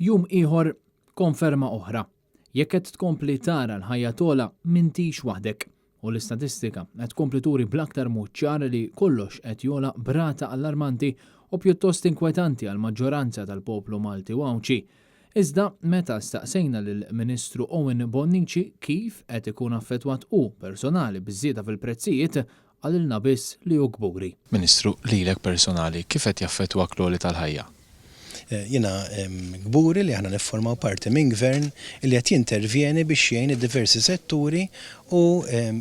Jum ieħor, konferma oħra. Jekk qed tkompli tara l-ħajja togħla, m'intix waħdek. U l-istatistika qed tkompli turi bl-aktar mod ċar li kollox qed jogħla b'rata allarmanti u pjuttost inkwetanti għall-maġġoranza tal-poplu Malti u Għawdxi. Iżda meta staqsejna lill-Ministru Owen Bonnici kif qed ikun affettwat hu personali biż-żieda fil-prezzijiet, qalilna biss li hu kburi. Ministru, lilek personali kif qed jaffettwak l-għoli tal-ħajja? Jiena kburi li aħna nifformaw parti minn Gvern li qed jintervjeni biex jgħin id-diversi setturi u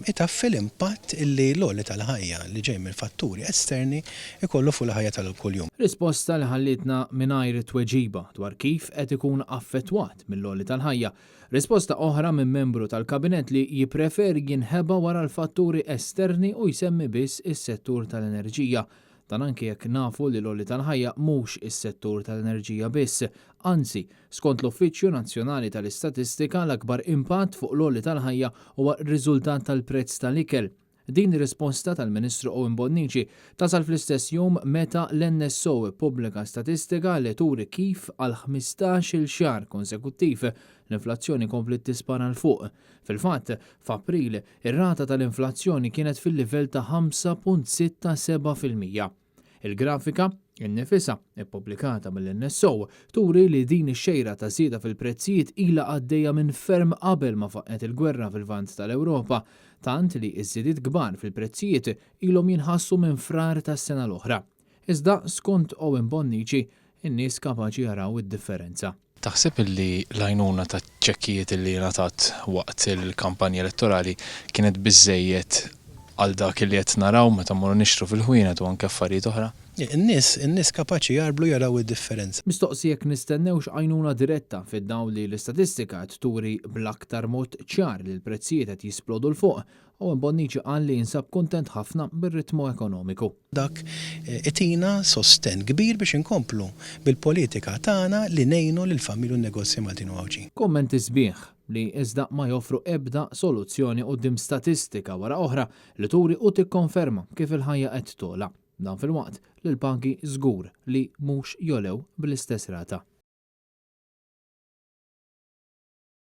itaffi l-impatt li l-għoli tal-ħajja li ġej minn fatturi esterni jkollu fuq il-ħajja tal-kuljum. Risposta li ħallietna mingħajr tweġiba dwar kif qed ikun affettwat mill-għoli tal-ħajja. Risposta oħra minn membru tal-Kabinett li jippreferi jinħeba wara l-fatturi esterni u jsemmi biss is-settur tal-enerġija. Dan anki jekk nafu li l-għoli tal-ħajja mhux is-settur tal-enerġija biss. Anzi, skont l-Uffiċċju Nazzjonali tal-Istatistika l-akbar impatt fuq l-għoli tal-ħajja huwa r-riżultat tal-prezz tal-ikel. Din ir-risposta tal-Ministru Owen Bonnici tasal fl-istess jum meta l-NSO ippubblika statistika li turi kif għal 15-il xahar konsekuttiv l-inflazzjoni kompliet tispara 'l fuq. Fil-fatt, f'April, ir-rata tal-inflazzjoni kienet fil-livell ta' 5.67%. Il-grafika innifisha, ippubblikata mill-NSO, turi li din ix-xejra ta' żieda fil-prezzijiet ilha għaddejja minn ferm qabel ma faqqgħet il-gwerra fil-Lvant tal-Ewropa, tant li ż-żidiet kbar fil-prezzijiet ilhom jinħassu minn Frar tas-sena l-oħra. Iżda, skont Owen Bonnici, in-nies kapaċi jaraw id-differenza. Taħseb illi l-għajnuna taċ-ċekkijiet illi ngħatat waqt il-kampanja elettorali kienet biżżejjed għal dak illi qed naraw meta mmorru nixtru fil-ħwienet u anke affarijiet oħra? In-nies, in-nies kapaċi jgħarblu jaraw id-differenza. Mistoqsi jekk nistennewx għajnuna diretta fid-dawl li l-istatistika qed turi bl-aktar mod ċar li l-prezzijiet qed jisplodu 'l fuq, Owen Bonnici qal li jinsab kuntent ħafna bir-ritmu ekonomiku. Dak itina sostenn kbir biex inkomplu bil-politika tagħna li ngħinu lill-familji u n-negozji Maltin u Għawdxin. Kummenti sbieħ, li iżda ma joffru ebda soluzzjoni quddiem statistika wara oħra li turi u tikkonferma kif il-ħajja qed togħla. Dan filwaqt li l-pagi żgur li mhux jogħlew bl-istess rata.